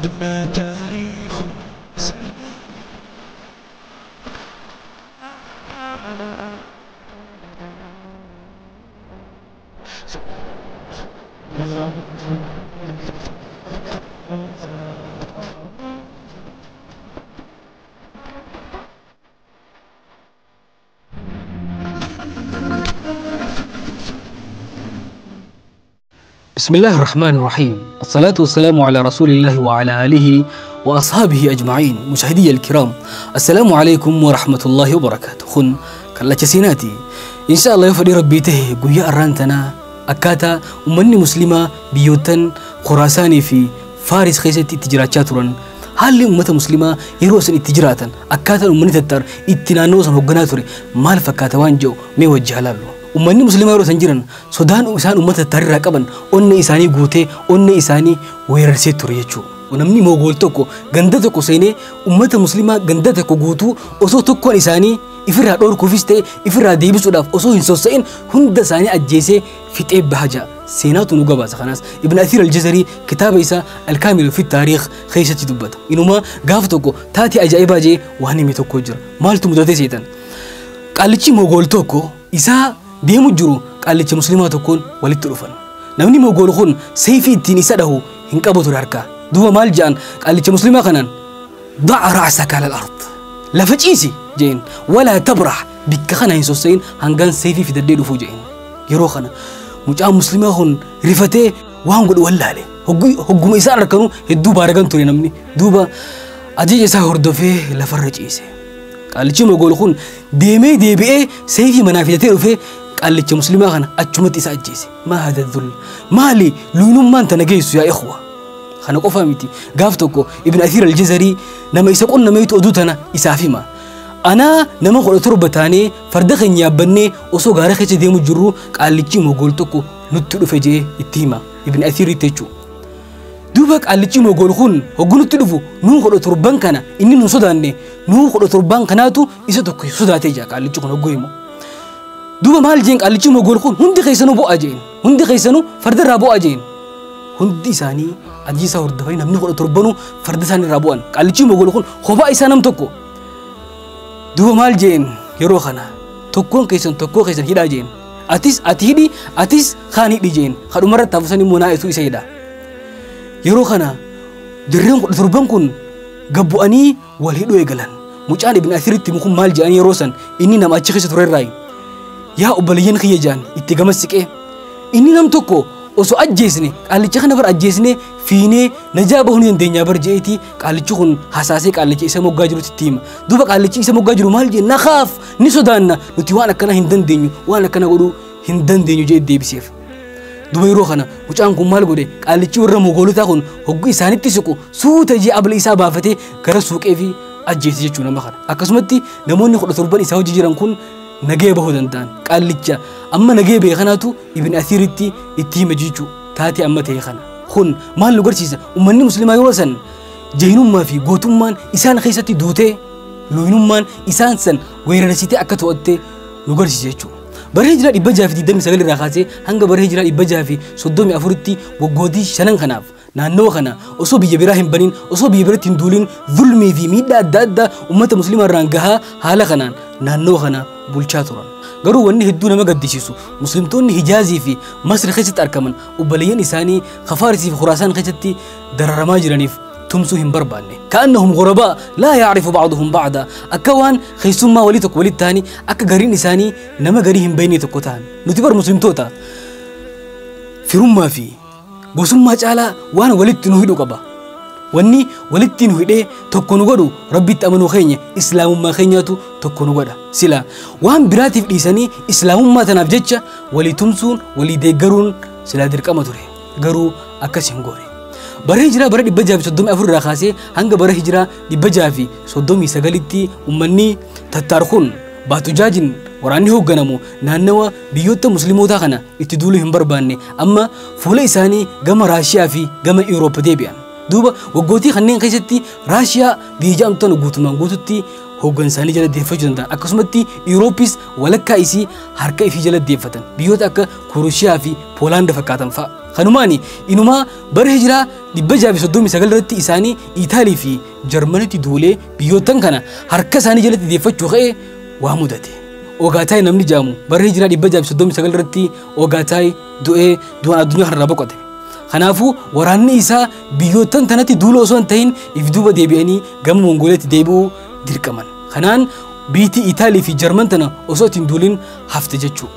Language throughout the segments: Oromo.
قد ما تاريخ. بسم الله الرحمن الرحيم، الصلاة والسلام على رسول الله وعلى آله وأصحابه أجمعين. مشاهدي الكرام، السلام عليكم ورحمة الله وبركاته. خن كلا سيناتي إن شاء الله يفدي ربي ته قويا أرانتنا أكاتا أمني مسلمة بيوتن خراساني في فارس خيستي تجراتشاترن هل أمة مسلمة يروسن اتجراتا أكاتا أمني تتر اتنانوسن هقناتري مال فكاتا وانجو ميوجه لالو Uummanni musliimaa yeroo san jiran sodaan isaan uummata Tattaar qaban onnee isaanii guutee onnee isaanii weerarsee ture jechuudha. Namni Mogool tokko ganda tokko seenee uummata musliimaa ganda tokko guutuu osoo tokkoon isaanii ifirraa dhorkuufis ta'e ifirraa deebisuudhaaf osoo hin sossa'in hunda isaanii ajjeesee fixee baha ja'a. Seenaatu nu gabaasa. Kanaas Ibn Athiir Aljazarii kitaaba isaa Alkaamil fi Taariikh keessatti dubbata. Inumaa gaafa tokko taatee ajaa'ibaa jee waan hime tokko jira. Maaltu mudate seetan? Qaallichi Mogool tokko isaa deemu jiru qaallicha musliimaa tokkoon walitti dhufan. Namni Mogool kun seefii ittiin isa dhahu hin qabu ture harkaa. Duuba maal jedhan qaallicha musliimaa kanaan? Da'a ra'saka alal ard. Lafa ciisi jeen walaa tabrah bikka kana hin sossa'in hangaan seefii fidadhee dhufuu jeen. Yeroo kana mucaan musliimaa kun rifatee waan godhu wallaale. Hogguma isaan harkanuu hedduu baaragan ture namni. Duuba ajaja isaa hordofee lafarra ciise. Qaallichi Mogool kun deemee deebi'ee seefii manaa fidatee dhufee qaallicha musliimaa kana achumatti isa ajjeese. Maa hada dhull? Maali luunummaan tana geessu yaa ikhwa? Kana qofa miti. Gaaf tokko Ibn Athiir Aljazarii nama isa qunnameetu oduu tana isaaf hima. Anaa nama 17 taanee farda keenya yaabbannee osoo gaara keessa deemu jirru qaallichi Mogool tokko nutti dhufe jee itti hima. Ibn Athiiritti jechuudha. Duuba qaallichi Mogool kun hogguu nutti dhufu nuu 17 kana inni nu sodaanne nuu 17 kanaatu isa tokko sodaatee jira qaallichi kun hogguu himu. Duuba maal jeen qaallichi Mogool kun hundi keessanuu bu'aa jeen hundi keessanuu farda irraa bu'aa jeen hundi isaanii ajaja isaa hordofanii namni 17 farda isaanii irraa bu'an. Qaallichi Mogool kun kophaa isaa nam tokko. Duuba maal jeen yeroo kana tokkoon keessan tokkoo keessan hidhaa jeen atis ati hidhi atis kaan hidhi jeen kadhumarratti hafusan immoo naa'itu isa hidha. Yeroo kana dirreen 17 kun gabbu'anii wal hidhuu eegalan. Mucaan Ibn Athiiritti kun maal jedhan yeroo san inni nama achi keessa turerraayi. Yaa obboleeyyan kiyya jedhan itti gamas siqee inni nam tokko osoo ajjeesne qaallicha kana bar ajjeesne fiinee najaa bahuu ni dandeenya bar je'eeti qaallichi kun hasaasee qaallicha isa moggaa jirutti itti hima. Duuba qaallichi isa moggaa jiru maal jee nakaaf ni sodaanna nuti waan akkana hin dandeenyu waan akkana godhuu hin dandeenyu jee deebiseef. Duuba yeroo kana mucaan kun maal godhe qaallichi warra Mogoolotaa kun hogguu isaanitti siqu suuta jee abla isaa baafatee gara suuqee fi ajjeese jechuu nama kana. Akkasumatti namoonni 17 isaa hojii jiran kun nagee bahuu danda'an. Qaallicha amma nagee ba'e kanaatu Ibn Athiiritti itti hima jechuu taatee amma ta'e kana. Kun maal nu garsiisa? Uummanni musliimaa yeroo san jahinummaa fi gootummaan isaan keessatti duutee luunummaan isaan san weerarsitee akka to'atte nu garsiisa jechuudha. Bara hijiraa 629 irraa kaasee hanga bara hijiraa 634tti waggootii 5 kanaaf naannoo kana osoo biyya biraa hin banin osoo biyya biratti hin duulin zulmii fi miidhaa adda addaa uummata musliimaa irraan gahaa haala kanaan naannoo kana bulchaa turan. Garuu wanni hedduu nama gaddisiisu muslimtoonni Hijaazii fi Masri keessatti argaman obboleeyyan isaanii Faarisii fi Khuraasaan keessatti dararamaa jiraniif tumsuu hin barbaanne. Ka'annahum ghurabaa laa ya'rifu ba'duhum ba'da. Akka waan keessummaa walii tokko walitti ta'anii akka gariin isaanii nama garii hin beekne tokko ta'an. Nuti bar muslimtoota firummaa fi gosummaa caalaa waan walitti nu hidhu qaba. Wanni walitti nu hidhee tokko nu godhu Rabbitti amanuu keenya islaamummaa keenyaatu tokko nu godha. Sila waan biraatiif dhiisanii islaamummaa tanaaf jecha walii tumsuun walii deeggaruun silaa dirqama ture. Garuu akkas hin goone. Bara hijiraa bara 634 irraa kaasee hanga bara hijiraa 639tti uummanni Tattaar kun Baatujaajin waraanni hoogganamu naannawa biyyoota musliimotaa kana itti duuluu hin barbaanne amma fuula isaanii gama Raashiyaa fi gama Yuuroop deebi'an. Duuba waggootii kanneen keessatti Raashiyaa biyya jedhamtu guutumaan guututti hoggansa isaanii jala deeffachuu danda'an. Akkasumatti Yurooppis walakkaa isii harka ifii jala deeffatan. Biyyoota akka Kurooshiyaa fi Poolaand fakkaatan fa'a. Kanumaani inumaa bara hijiraa 639 irratti isaanii Itaalii fi Jarmanitti duulee biyyoottan kana harka isaanii jalatti deeffachuu ka'ee waa mudate. Ogaataay namni jaamu bara hijiraa 639 irratti Ogaataay du'ee du'aan addunyaa kanarraa boqote. Kanaafuu waraanni isaa biyyoottan tanatti duula osoo hin ta'in if duuba deebi'anii gama Mongooliyaatti deebi'uu dirqaman. Kanaan biitii Itaalii fi Jarman tana osoo ittiin duulin hafte jechuudha.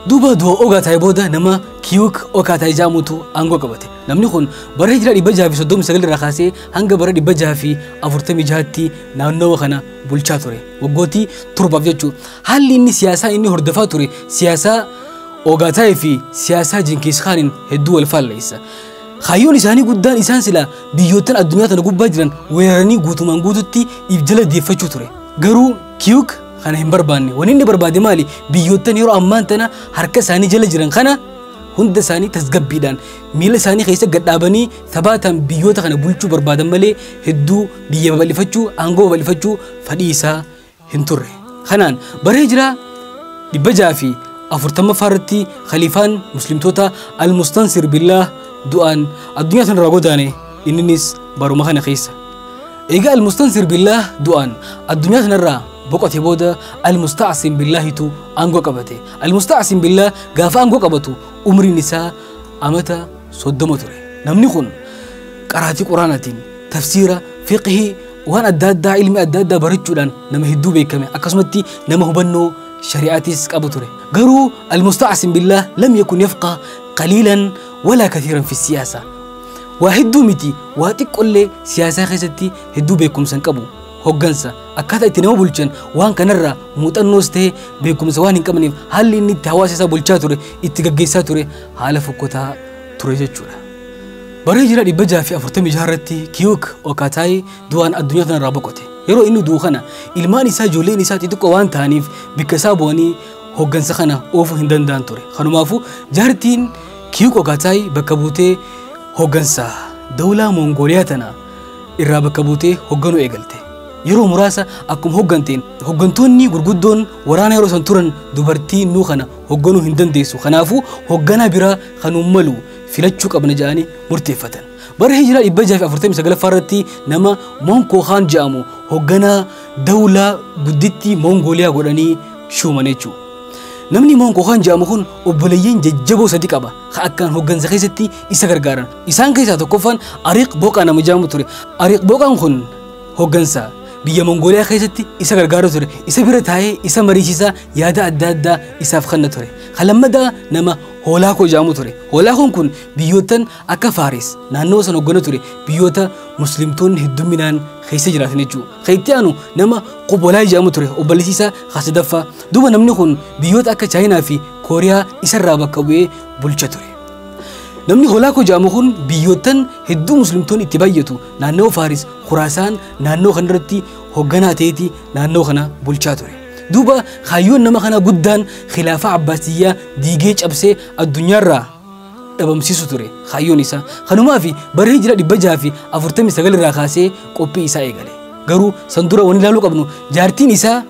Duuba du'a Ogaataay booda nama Kiyuk Okaataay jedhamutu aangoo qabate. Namni kun bara hijiraa 639 irraa kaasee hanga bara 646tti naannawa kana bulchaa ture. Waggootii torbaaf jechuudha. Haalli inni siyaasaa inni hordofaa ture siyaasaa Ogaataay fi siyaasaa Jinkiis Khaaniin hedduu wal faalleessa. Kaayyoon isaanii guddaan isaan sila biyyoottan addunyaa tana gubbaa jiran weeraranii guutumaan guututti if jala deeffachuu ture. Garuu Kiyuk kana hin barbaanne. Wanni inni barbaade maali? Biyyoottan yeroo ammaan tana harka isaanii jala jiran kana hunda isaanii tasgabbiidhaan miila isaanii keessa gadhaabanii sabaataan biyyoota kana bulchuu barbaadan malee hedduu biyya babal'ifachuu, aangoo babal'ifachuu fedhii isaa hin turre. Kanaan bara hijiraa 640 irratti khaliifaan muslimtoota Al-Mustansir Billah du'aan addunyaa tanarraa godaane. Inninis baruma kana keessa. Egaa Al-Mustansir Billah du'aan addunyaa tanarraa boqote booda Al-Musta'sim Billahitu aangoo qabate. Al-Musta'sim Billah gaafa aangoo qabatu umriin isaa amata 30 ture. Namni kun qaraatii Quraanaatiin tafsiira, fiqhii waan adda addaa ilmi adda addaa barachuudhaan nama hedduu beekame. Akkasumatti nama hubannoo shari'aatis qabu ture. Garuu Al-Musta'sim Billah lam yakun yafqa qaliilan walaa kathiiran fi siyaasa. Waa hedduu miti, waa xiqqollee siyaasaa keessatti hedduu beekumsa hin qabu. Hoggansa akkaataa itti nama bulchan waan kanarraa muuxannoos ta'e beekumsa waan hin qabneef haalli inni itti hawaasa isaa bulchaa ture, itti gaggeessaa ture haala fokkotaa ture jechuudha. Bara hijiraa 646 irratti Kiyuk Okaataay du'aan addunyaa tanarraa boqote. Yeroo inni du'u kana ilmaan isaa ijoolleen isaa xixiqqoo waan ta'aniif bikka isaa bu'anii hoggansa kana oofuu hin danda'an ture. Kanumaafuu jaartiin Kiyuk Okaataay bakka buutee hoggansa dawlaa Mongooliyaa tana irraa bakka buutee hogganuu eegalte. Yeroo muraasa akkuma hogganteen hoggantoonni gurguddoon waraana yeroo san turan dubartii nuu kana hogganuu hin dandeessu. Kanaafuu hogganaa biraa kan malu filachuu qabna jedhanii murteeffatan. Bara hijiraa 649 irratti nama Monkoo Khaan jedhamu hogganaa dawlaa guddittii Mongooliyaa godhanii shuuman jechuudha. Namni Monkoo Khaan jedhamu kun obboleeyyan jajjaboo sadi qaba. Ka akkaan hoggansa keessatti isa gargaaran. Isaan keessaa tokkoffaan Ariiq Boqaa nama jedhamu ture. Ariiq Boqaan kun hoggansa biyya Mongooliyaa keessatti isa gargaaru ture. Isa bira taa'ee isa mariisisaa yaada adda addaa isaaf kenna ture. Kan lammadaa nama Hoolaakoo jedhamu ture. Hoolaakoon kun biyyoottan akka Faaris naannoo san hoggana ture. Biyyoota muslimtoonni hedduminaan keessa jiraatan jechuudha. Kan itti aanu nama Qobolaay jedhamu ture. Obboleessi isaa sadaffaa. Duuba namni kun biyyoota akka Chaayinaa fi Kooriyaa isarraa bakka bu'ee bulcha ture. Namni Hoolaakoo jedhamu kun biyyoottan hedduu muslimtoonni itti baay'atu naannoo Faaris, Khuraasaan naannoo kanarratti hogganaa ta'eeti naannoo kana bulchaa ture. Duuba kaayyoon nama kana guddaan khilaafaa Abbaasiyyaa diigee cabsee addunyaarraa dhabamsiisu ture kaayyoon isaa. Kanumaa fi bara hijiraa 649 irraa kaasee qophii isaa eegale. Garuu san dura wanni ilaaluu qabnu jaartiin isaa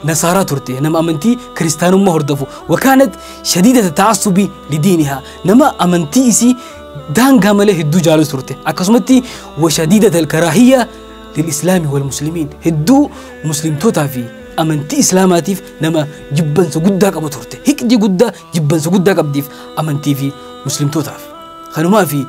Nasaaraa turte, nama amantii kiristaanummaa hordofu. Wakaanat shadiidata ta'assubi lidiinihaa, nama amantii isii daangaa malee hedduu jaalatu turte. Akkasumatti washadiidata alkaraahiyya lilislaami wal muslimiin, hedduu muslimtootaa fi amantii islaamaatiif nama jibbansa guddaa qabu turte. Hiqdi guddaa jibbansa guddaa qabdiif amantii fi muslimtootaaf. Kanumaa fi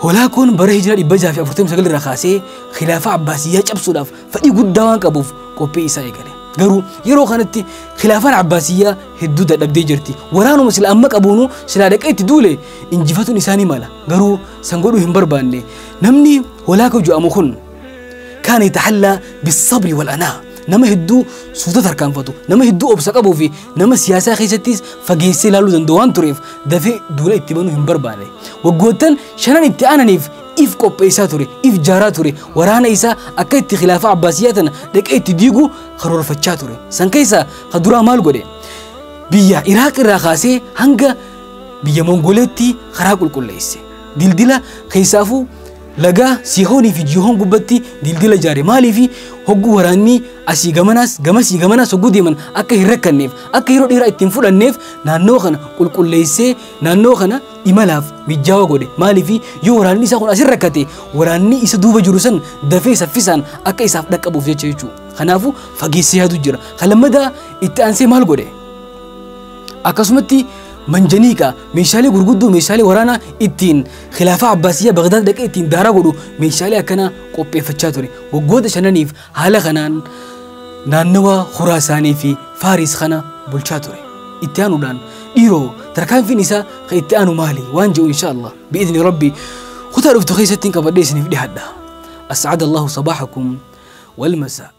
Hoolaakoon bara hijiraa 649 irraa kaasee khilaafaa Abbaasiyyaa cabsuudhaaf fedhii guddaa waan qabuuf qophii isaa eegale. Garuu yeroo kanatti khilaafaan Abbaasiyyaa hedduu dadhabdee jirti. Waraanuma sila amma qabuunu silaa dhaqee itti duule injifatuun isaanii mala. Garuu san godhuu hin barbaanne. Namni Hoolaakoo jedhamu kun kaana yatahallaa bissabri wal anaa. Nama hedduu suuta tarkaanfatu, nama hedduu obsa qabuu fi nama siyaasaa keessattis fageessee ilaaluu danda'u waan tureef dafee duula itti banuu hin barbaanne. Waggoottan shanan itti aananiif if qopheessaa ture, if jaaraa ture, waraana isaa akka itti khilaafaa Abbaasiyyaa tana dhaqee itti diigu karoorfachaa ture. San keessaa ka duraa maal godhe? Biyya Iraaq irraa kaasee hanga biyya Mongooliyaatti karaa qulqulleesse. Dildila keessaafuu Laga Sihoonii fi Jihoon gubbatti dildila jaare. Maaliif hogguu waraanni asii gamanaas gamasii gamanaas hogguu deeman akka hin rakkanneef, akka yeroo dheeraa ittiin fudhanneef naannoo kana qulqulleessee naannoo kana imalaaf mijjaawa godhe. Maaliif yoo waraanni isaa kun asin rakkate waraanni isa duuba jiru san dafee saffisaan akka isaaf dhaqqabuuf jecha jechuudha. Kanaafuu fageessee yaadu jira. Kan lammataa itti aansee maal godhe? Akkasumatti manjaniiqa meeshaalee gurguddoo meeshaalee waraanaa ittiin khilaafaa Abbaasiyyaa Bagdaad dhaqee ittiin daaraa godhu meeshaalee akkanaa qopheeffachaa ture. Waggoota shananiif haala kanaan naannawa Khuraasaanii fi Faaris kana bulchaa ture. Itti aanuudhaan dhiiroo tarkaanfiin isaa kan itti aanu maali waan jedhu insha Allah bi'idni Rabbi kutaa dhuftu keessatti hin qabadhee isiniif dhiyaadha. As'ada Allahu sabaahakum wal masaa.